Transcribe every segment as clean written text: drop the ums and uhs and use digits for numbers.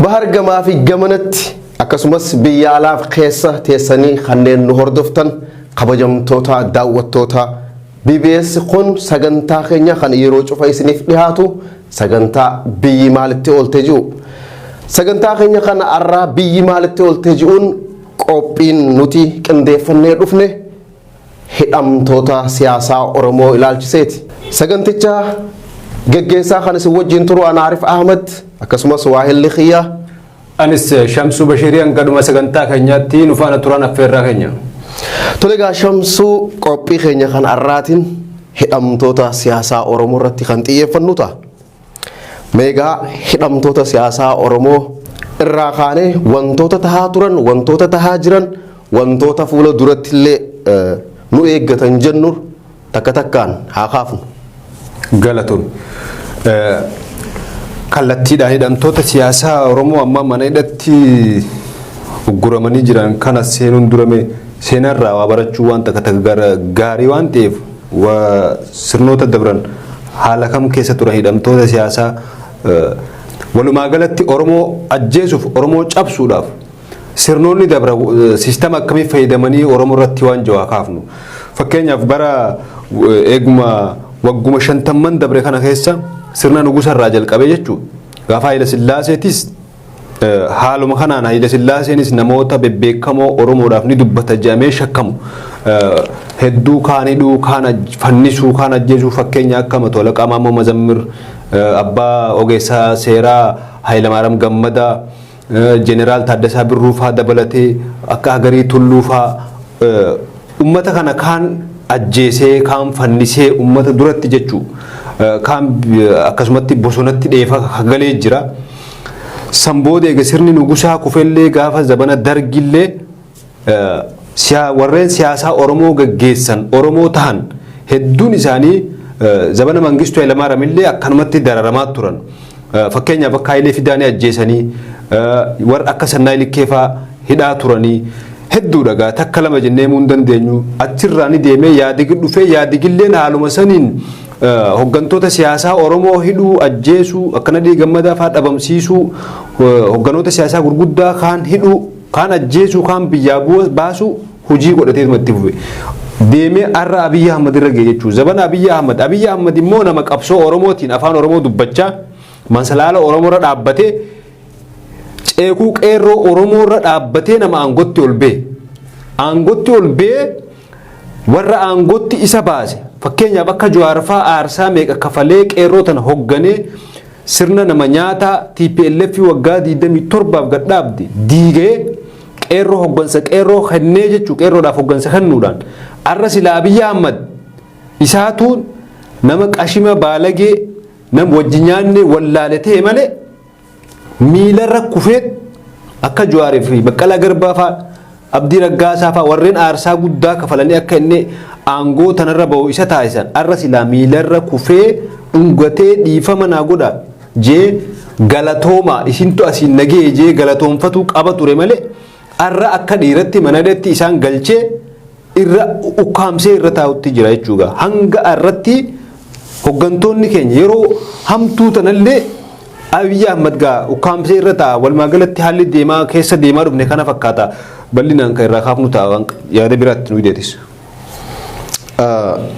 Bahar gamaa fi gamanatti, akkasumas biyya alaaf keessa teessanii kanneen nu hordoftan, kabajamtoota daawwattoota BBS, kun sagantaa keenya kan yeroo cufa isiniif dhiyaatu, sagantaa "Biyyi Maalitti Oolte" jiru. Sagantaa keenya kana har'aa "Biyyi Maalitti Oolte" ji'uun qophiin nuti qindeeffannee dhufne hidhamtoota siyaasaa Oromoo ilaalchiseeti. Saganticha geggeessaa kan isin wajjin turu ana Arif Ahmad, akkasumas waahilli kiyya. Anis Shamsuu Bashirii. Hanga sagantaa keenyaatti nu faana turan affeerraa keenya. Tole egaa Shamsuu, qophii keenya kan har'aatiin hidhamtoota siyaasaa Oromoo irratti kan xiyyeeffannu ta'a. Meegaa hidhamtoota siyaasaa Oromoo irraa kaanee wantoota tahaa turan, wantoota tahaa jiran, wantoota fuula duratti illee nu eeggatan jennu takka takkaan haa kaafnu. Galatoon. Kallattiidhaan hidhamtoota siyaasaa Oromoo amma mana hidhatti ugguramanii jiran kana seenuun durame seenarraa waa barachuu waan takka takka gaarii waan ta'eef, sirnoota dabran haala kam keessa turan hidhamtoota siyaasaa? Walumaa galatti Oromoo ajjeesuuf, Oromoo cabsuudhaaf sirnoonni dabra siistama akkamii fayyadamanii Oromoo irratti waan jawaa kaafnu. Fakkeenyaaf, bara eeguma wagguma 50n dabre kana keessa sirna nugusarraa jalqabee jechuudha. Gaafa Haayila Sillaaseetis haaluma kanaan Haayila Sillaaseenis namoota bebbeekamoo Oromoodhaaf ni dubbata jedhamee shakkamu hedduu kaan hidhuu, kaan fannisuu, kaan ajjeesuu, fakkeenya akka Mato Alaqaa Maammoo Mazammir, abbaa ogeessaa seeraa Hayilamaariyaam Gammadaa, Jeneraal Taaddasaa Birruu fa'aa dabalatee akka Hagarii Tulluu fa'aa, ummata kana kaan ajjeesee, kaan fannisee ummata duratti jechuu, kaan akkasumatti bosonatti dheefa galee jira. San booda eega sirni nugusaa kufellee, gaafa zabana dargillee, warreen siyaasaa Oromoo gaggeessan, Oromoo tahan hedduun isaanii zabana Mangistuu Hayilamaariyaam illee akkanumatti dararamaa turan. Fakkeenyaaf, akka Hayilee Fidaanii ajjeesanii, warra akka Sannaay Likkee fa'aa hidhaa turanii hedduudha. Gaa takka lama jennee himuu hin dandeenyu. Achirraa ni deemee Yaadig dhufee, Yaadigilleen haaluma saniin hoggantoota siyaasaa Oromoo hidhuu, ajjeesuu, akkana Nadhii Gammadaa fa'aa dhabamsiisuu, hogganoota siyaasaa gurguddaa kaan hidhuu, kaan ajjeesuu, kaan biyyaa baasuu hojii godhateetuma itti fufe. Deemee har'a Abiyyi Ahmad irra ga'e jechuudha. Zabana Abiyyi Ahmad. Abiyyi Ahmad immoo nama qabsoo Oromootiin afaan Oromoo dubbachaa, mansalaala Oromoo irra dhaabbatee, ceekuu qeerroo Oromoo irra dhaabbatee nama aangotti ol bee. Aangotti ol bee warra aangotti isa baase, fakkeenyaaf akka Jawaar fa'aa, aarsaa meeqa kafalee qeerroo tana hogganee sirna nama nyaataa TPLF waggaa 27f gadhaabde diigee, qeerroo hoggansa qeerroo kennee jechuu, qeerroodhaaf hoggansa kennuudhaan arra sila Abiyyi Ahmad isaatuun nama qashima baalagee nam wajji nyaanne wallaale ta'e malee, miilarra kufee akka Jawaarii fi Baqqalaa Garbaa fa'aa, Abdii Raggaasaa fa'aa, warreen aarsaa guddaa kafalanii akka inni aangoo tanarra bahu isa taasisan, arra silaa miilarra kufee dhungatee "Dhiifama naa godha" jee, "Galatooma, isintu asiin nagee" jee galatoonfatuu qaba ture malee, arra akka dhiiratti mana isaan galchee irra ukkaamsee irra taa'utti jira jechuudha. Hanga irratti hoggantoonni keenya yeroo hamtuu tanallee Abiyyi Ahmad gaa ukkaamsee irra taa'a. Walumaa galatti haalli deemaa keessa deemaa dhufne kana fakkaata. Bal'inaan kan irraa kaafnu ta'a, waan yaada biraatti nu deetis.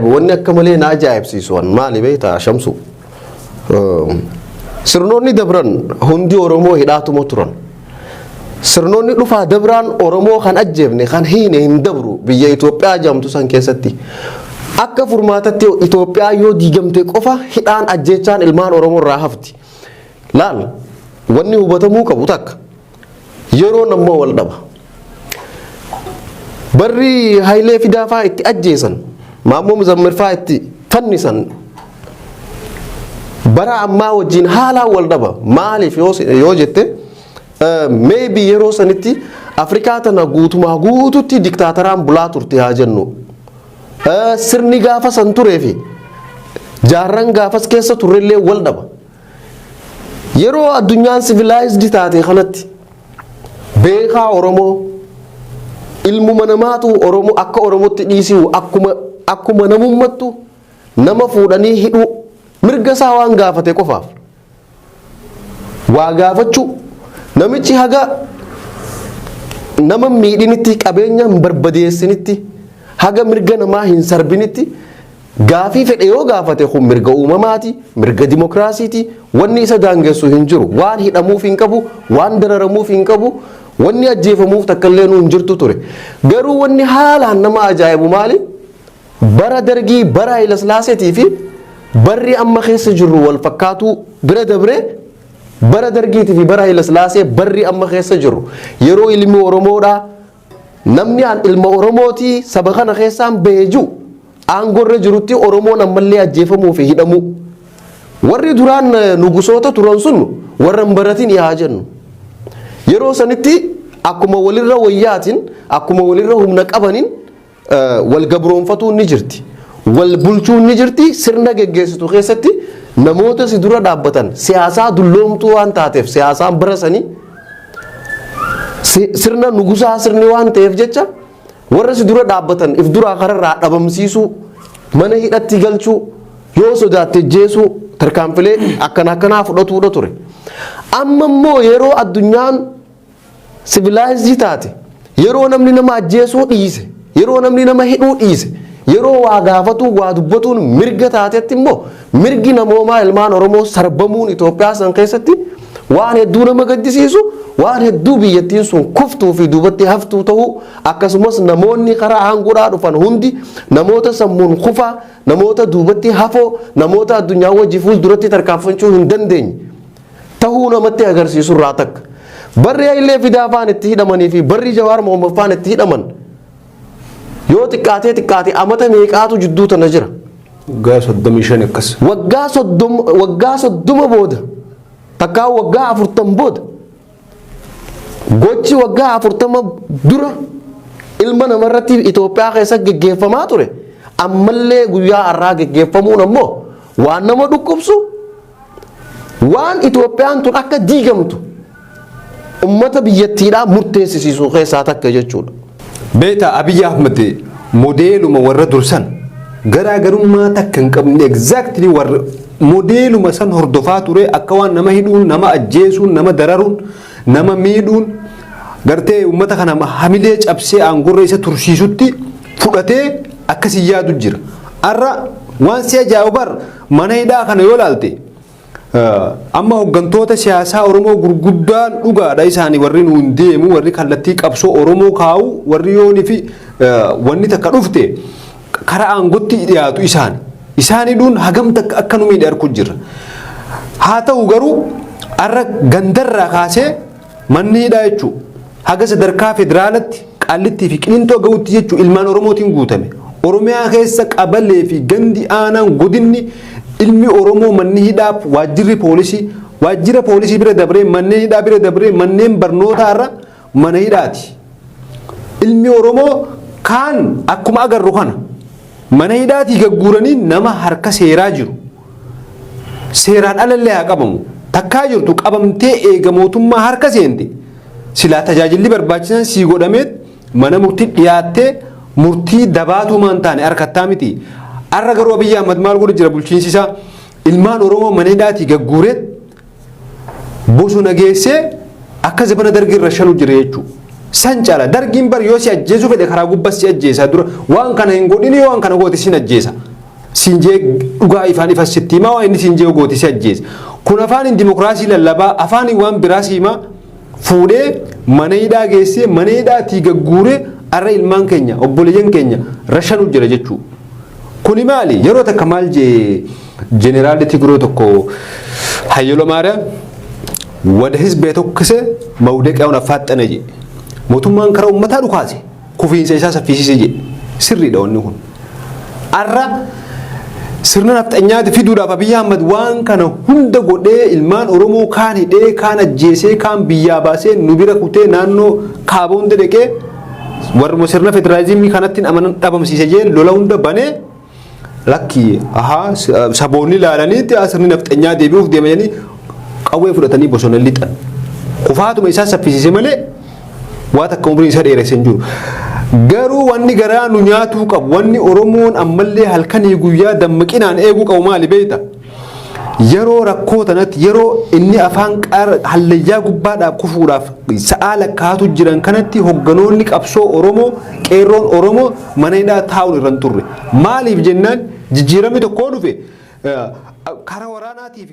Wanni akka malee na ajaa'ibsiisu maali beektaa, Shamsu? Sirnoonni dabran hundi Oromoo hidhaatuma turan. Sirnoonni dhufaa dabraan Oromoo kan ajjeefne, kan hiine hin dabru biyya Itoophiyaa jedhamtu san keessatti. Akka furmaatatti Itoophiyaa yoo diigamte qofa hidhaan ajjeechaan ilmaan Oromoo irraa hafti. Laal, wanni hubatamuu qabu takka, yeroon ammoo wal dhaba. Barri Hayilee Fidaa fa'aa itti ajjeesan, Maammoo Muzammil fa'aa itti fannisan, bara ammaa wajjin haalaan wal dhaba. Maaliif yoo jette, maybe yeroo sanitti Afrikaa tana guutumaa guututti diktaataraan bulaa turte haa jennu. Sirni gaafa san turee fi jaarran gaafas keessa turrellee wal dhaba. Yeroo addunyaan civilized taate kanatti beekaa Oromoo, ilmuma namaatu Oromoo akka Oromootti dhiisuu, akkuma namummattu nama fuudhanii hidhuu, mirga isaa waan gaafate qofaaf waa gaafachuu, Namichi haga nama miidhinitti, qabeenya hin barbadeessinitti, haga mirga namaa hin sarbinitti gaafii fedhe yoo gaafate, kun mirga uumamaati, mirga dimokiraasiiti, wanni isa daangessu hin jiru. Waan hidhamuuf hin qabu, waan dararamuuf hin qabu, wanni ajjeefamuuf takka illee nu hin jirtu ture. Garuu wanni haalaan nama ajaa'ibu maali? Bara Dargii, bara Hayilasilaaseetii fi barri amma keessa jirru wal fakkaatuu bira dabree, bara Dargiitii fi bara Hayilasilaasee barri amma keessa jirru, yeroo ilmi Oromoodhaa, namni an ilma Oromootii, saba kana keessaan bahee jiru aangorra jirutti, Oromoon ammallee ajjeefamuu fi hidhamuu. Warri duraan nugusoota turan sun warra hin baratin yaa jennu. Yeroo sanitti akkuma walirra wayyaatiin, akkuma walirra humna qabaniin wal gabroonfatuun ni jirti. Wal bulchuun ni jirti. Sirna geggeessitu keessatti namoota si dura dhaabbatan, siyaasaa dulloomtuu waan taateef, siyaasaan bara sanii sirna nugusaa sirni waan ta'eef jecha, warra si dura dhaabbatan if duraa kararraa dhabamsiisuu, mana hidhatti galchuu, yoo sodaatte jeesuu, tarkaanfilee akkana akkanaa fudhatuudha ture. Amma immoo yeroo addunyaan civilized taate, yeroo namni nama ajjeesuu dhiise, yeroo namni nama hidhuu dhiise, yeroo waa gaafatuu, waa dubbatuun mirga taatetti immoo, mirgi namoomaa ilmaan Oromoo sarbamuun Itoophiyaa san keessatti waan hedduu nama gaddisiisu, waan hedduu biyyattiin sun kuftuu fi duubatti haftuu ta'uu, akkasumas namoonni karaa aangoodhaa dhufan hundi namoota sammuun kufaa, namoota duubatti hafoo, namoota addunyaa wajji fuulduratti tarkaanfachuu hin dandeenye tahuu namatti agarsiisu irraa takka. Barri Hayilee Fidaa faan itti hidhamanii fi barri Jawaar Mohammad faan itti hidhaman yoo xiqqaatee xiqqaate amata meeqaatu jidduu tana jira? Waggaa 35 akkas. Waggaa 30, waggaa 30 booda, takkaa waggaa 40 booda, gochi waggaa 40 dura ilma namarratti Itoophiyaa keessa geggeeffamaa ture ammallee guyyaa har'aa geggeeffamuun ammoo waan nama dhukkubsu, waan Itoophiyaan tun akka diigamtu ummata biyyattiidhaa murteessisiisuu keessaa takka jechuudha. Beeta, Abiyyi Ahmed modeeluma warra dursan garaagarummaa takka hin qabne, exactly warra modeeluma san hordofaa ture. Akka waan nama hidhuun, nama ajjeesuun, nama dararuun, nama miidhuun gartee uummata kana hamilee cabsee aangorra isa tursiisutti fudhatee akkasii yaadu jira. Har'a waan si ajaa'ibu bar mana hidhaa kana yoo ilaalte, amma hooggantoota siyaasaa Oromoo gurguddaan dhugaadha, isaanii warri nuun deemu, warri kallattii qabsoo Oromoo kaa'u, warri yoonii fi wanni takka dhufte karaa aangootti dhiyaatu isaani. Isaan hidhuun hagam takka akka nu miidhe arguu jirra. Haa ta'u garuu har'a gandarraa kaasee manni hidhaa jechuun haga sadarkaa federaalatti Qaallittii fi Qilintoo gahutti jechuun ilmaan Oromootiin guutame. Oromiyaa keessa qabalee fi gandi, aanaan, godinni ilmi Oromoo manni hidhaa, waajjirri poolisii, waajjira poolisii bira dabree, manneen hidhaa bira dabree, manneen barnootaa irra mana hidhaati. Ilmi Oromoo kaan akkuma agarru kana mana hidhaatii gagguuranii nama harka seeraa jiru. Seeraan alallee haa qabamu. Takkaa jirtu qabamtee eega mootummaa harka seente, silaa tajaajilli barbaachisan sii godhamee mana murtii dhiyaattee murtii dabaatuu maan taane harkattaa miti. Har'a garuu Abiyyi Ahmad maal godhu jira? Bulchiinsi isaa ilmaan Oromoo mana hidhaatii gagguuree bosona geessee akka zabana Dargii irra shanu jira jechuudha. San caala Dargiin bar yoo si ajjeesuu fedhe karaa gubbas si ajjeesa. Dura waan kana hin godhini, waan kana goote sin ajjeesa. Siin jee dhugaa ifaan ifas sitti himaa, waan inni siin jee goote si ajjeesa. Kun afaaniin dimokiraasii lallabaa, afaaniin waan biraa si himaa, fuudhee mana hidhaa geessee, mana hidhaatii gagguuree har'a ilmaan keenya, obboleeyyan keenya rashanuu jira jechuudha. Kuni maali? Yeroo takka maal jee jeneraalli Tigroo tokko, Hayyolo Maariyaam? "ወደ ህዝብ የተኮሰ መውደቂያውን አፋጠነ" jedhe. Mootummaan karaa uummataa dhukaase kufiinsa isaa saffisiise jedhe. Sirriidha wanni kun. Har'a sirna nafxanyaati fiduudhaaf Abiyyi Ahmad waan kana hunda godhee, ilmaan Oromoo kaan hidhee, kaan ajjeesee, kaan biyyaa baasee, nu bira kutee, naannoo kaaba hunda dhaqee warruma sirna federaalizimii kanatti amanan dhabamsiise jee lola hunda banee, lakki ahaa saboonni ilaalaniitti sirni nafxanyaa deebi'uuf deemanii qawwee fudhatanii bosona lixan. Kufaatuma isaa saffisiise malee waa takka umriin isaa dheeresse hin jiru. Garuu wanni garaa nu nyaatuu qabu, wanni Oromoon ammallee halkanii guyyaa dammaqinaan eeguu qabu maali beekta? Yeroo rakkoo tanatti, yeroo inni afaan hallayyaa gubbaadhaaf kufuudhaaf sa'aa lakkaatu jiran kanatti, hogganoonni qabsoo Oromoo, qeerroon Oromoo mana hidhaa taa'uun irra hin turre. Maaliif jennaan, jijjiiramni tokkoo dhufe karaa waraanaatiif.